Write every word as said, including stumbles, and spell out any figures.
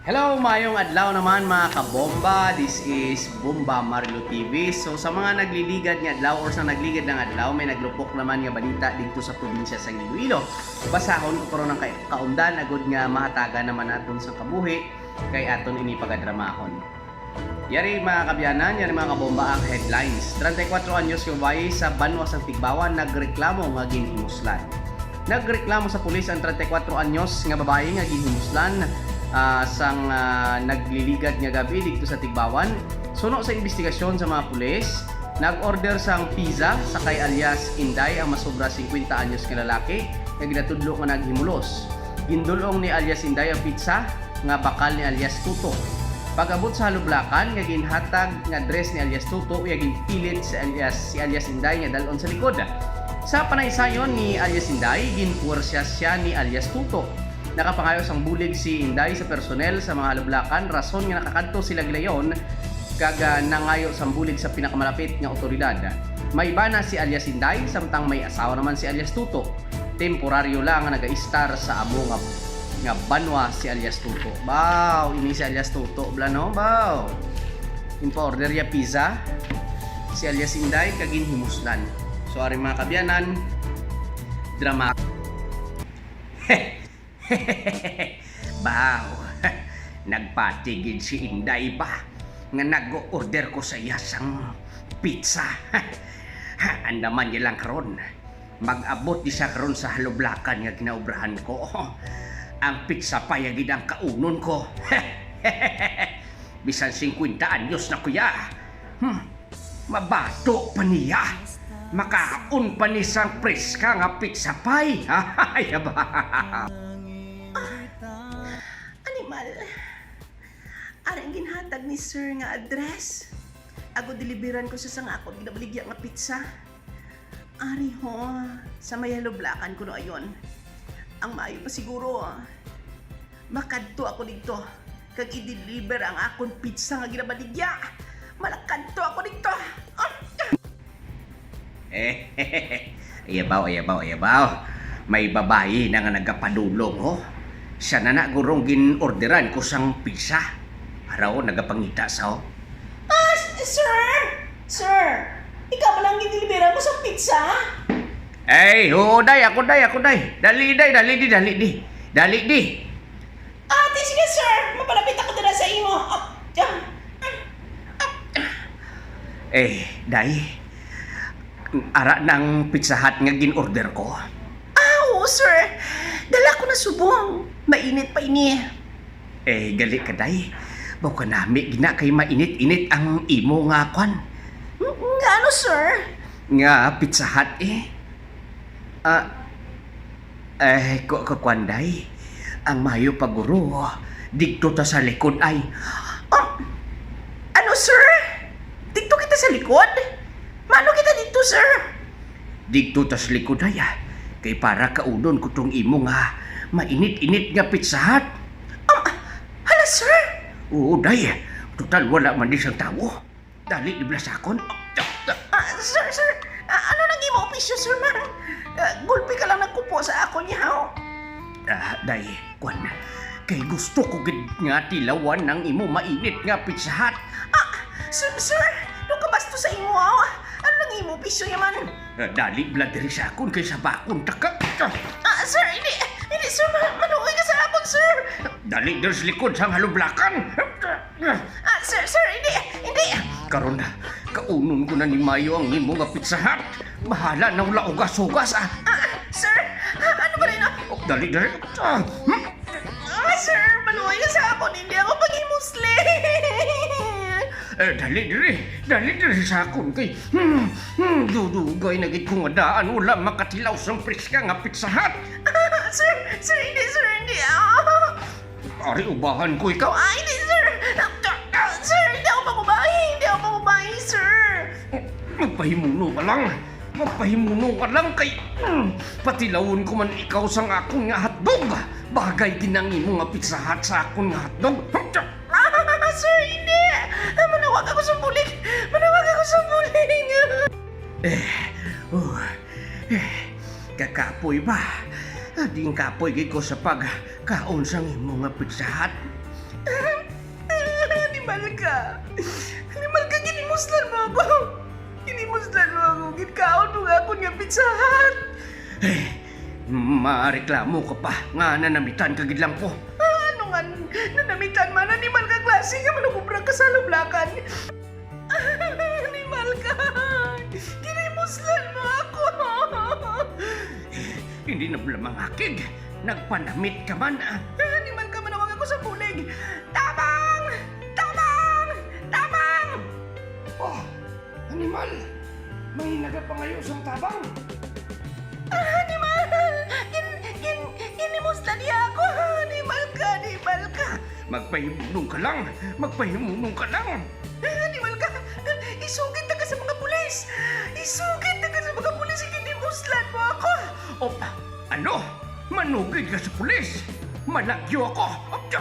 Hello, mayong adlaw naman, mga kabomba. This is Bomba Marlo T V. So, sa mga nagliligad nga adlaw or sa nagligad ng adlaw, may naglupok naman nga balita dito sa probinsya sa Iloilo. Basahon ko karon ang kay-, kaundan agud nga mahatagan naman naton sa kabuhi kay aton ini pagadramahon. Yari, mga kabyanan, yari, mga kabomba, ang headlines. Treinta y cuatro anyos nga babayi sa banwa sang Tigbawan nagreklamo nga ginhimuslan. Nagreklamo sa pulis ang treinta y cuatro anyos nga babayi nga ginhimuslan, ah, sang, ah, nagliligad nga gabi didto sa Tigbawan. Suno sa investigasyon sa mga pulis, nag-order sang pizza sa kay alias Inday ang masobra singkwenta anyos nga lalaki nga ginatudlo nga naghimulos. Gindul-ong ni alias Inday ang pizza nga bakal ni alias Tuto. Pag-abot sa halublakan nga ginhatag nga address ni alias Tuto, iya ginpilit si alias, si alias Inday nga dal-on sa likod. Sa panaysayon ni alias Inday, ginpuwersa siya ni alias Tuto. Nakapangayo sang bulig si Inday sa personnel sa mga halublakan, rason nga nakakadto sila gilayon kag, ah, nangayo sang bulig sa pinakamalapit nga awtoridad. May bana si alias Inday, samtang may asawa naman si alias Tuto. Temporaryo lang nga nagaistar sa amo nga, nga banwa si alias Tuto. Baw, ini si alias Tuto, bla, no? Baw. Ginpa-order ya pizza si alias Inday kag ginhimuslan. So, ari, mga kabyanan, drama. Baw, nagpati gid si Inday ba nga nag-order ko sa iya sang pizza. Andaman niya lang karon. Mag-abot di siya karon sa halublakan nga ginaobrahan ko. Ang pizza pa ya gid ang kaunon ko. Bisan singkwenta anyos na ko ya. Hmm. Mabato pa niya. Makaon pa ni sang preska nga pizza pie. Ay, aba. Animal. Ari ang ginhatag ni sir nga address. Ako, deliveran ko sa, sa nga akon ginabaligya nga pizza. Ari ho, sa may halublakan ko no ayon. Ang maayo pa siguro, makadto ako didto kag i-deliver ang akon pizza nga ginabaligya. Malakadto ako didto. Ah! Eh, ayabaw, ayabaw, ayabaw. May babayi na nga nagapadulong, oh. Siya na na gurong gin-orderan ko sang pizza. Araw, nagapangita sa, oh. Ah, s-, sir! Sir! Ikaw ba lang gin-deliveran mo sa pizza? Ay, oo, day. Ako, day. Ako, day. Dali, day. Dali, di. Dali, di. Dali, di. Ah, ti, sige, sir. Mapalapit ako dira sa imo. Ah, ah, ah. Eh, day. Ara nang Pizza Hut nga gin-order ko. Ah, oo, sir. Dala ko na subong. Mainit pa ini. Eh, gali ka, day. Baw kanami gina kay mainit-init ang imo nga kwan. Ng-, nga ano, sir? Nga Pizza Hut, eh. Ah, eh, ku-, ku-, kwan, day. Ang mayo pa guro, digto ta sa likod, ay. Ah, ano, sir? Digto kita sa likod? Maano kita dito, sir? Digto ta sa likod, ay, ah. Kay para kaunon ko tong imo nga mainit-init nga Pizza Hut. Um, hala, sir? Oo, day. Total, wala man di sang tawo. Dali, di blasakon. Ah, sir, sir. Ah, ano nang imo opisyo, sir, man? Ah, gulpi ka lang nagkupo sa akon, yaw. Ah, day, kwan. Kay gusto ko gid nga tilawan ang imo mainit nga Pizza Hut. Ah, sir, sir. Daw kabasto sa imo, aw. Ano nang imo opisyo, yaman? Ah, dali, bla, diri sa akon kay sabakon ta ka. Ah, sir, hindi. Hindi, sir. Ma-, maluoy ka sa akon, sir. Dali, diri sa likod sang halublakan. Ah, sir, sir, hindi, hindi. Karon na, kaunon ko na ni Mayo ang imo nga Pizza Hut. Bahala na wala ugas-ugas, ah. Ah, sir, ah, ano ba rin, ah? Oh, dali, dali. Ah, hmm? Ah, sir, maluoy ka sa akon, hindi ako paghimusli. Eh, dali diri, dali diri sa akon kay, hmm, hmm, dudugay na gid ko nga daan, wala makatilaw sang preska nga Pizza Hut. Ah, sir, sir, hindi, sir, hindi, ah. Ari, ubahan ko ikaw. Ah, hindi, sir. Ah, ah, sir, hindi ako pangubahi. Hindi ako pangubahi, sir. Magpahimuno ka lang. Magpahimuno ka lang kay, mm, patilawon ko man ikaw sang akon nga hotdog. Bagay gid ang imo nga Pizza Hut sa akon nga hotdog. Ah, sir, hindi. Ah, manawag ako sa bulig. Manawag ako sa bulig. Eh, oh, eh, kakapoy ba? Ah, di kapoy gid ko sa pagkaon sang imo nga Pizza Hut. Animal ka! Animal ka! Ginimuslan mo ako! Ginimuslan mo ako! Ginkaon mo nga akon nga Pizza Hut! Eh, mareklamo ka pa nga nanamitan ka gid lang ko. Ah, ano nga nanamitan man? Animal ka, klase ka man, nag-obra ka sa halublakan. Animal ka! Ginimuslan mo ako! Hindi na bala mangakig. Nagpanamit ka man, ah. Animal ka, manawag ako sa bulig. Tabang! Tabang! Tabang! Oh, animal! Manginaga pa ngayon sang tabang! Animal! Gin-, gin-, ginimuslan niya ako! Animal ka! Animal ka! Magpahimunong ka lang! Magpahimunong ka lang! Animal ka! Isugid na ka sa mga pulis! Isugid na ka sa mga pulis! Ginimuslan mo ako! Opa, ano? Manugid ka sa pulis? Malagyo ako! Opya!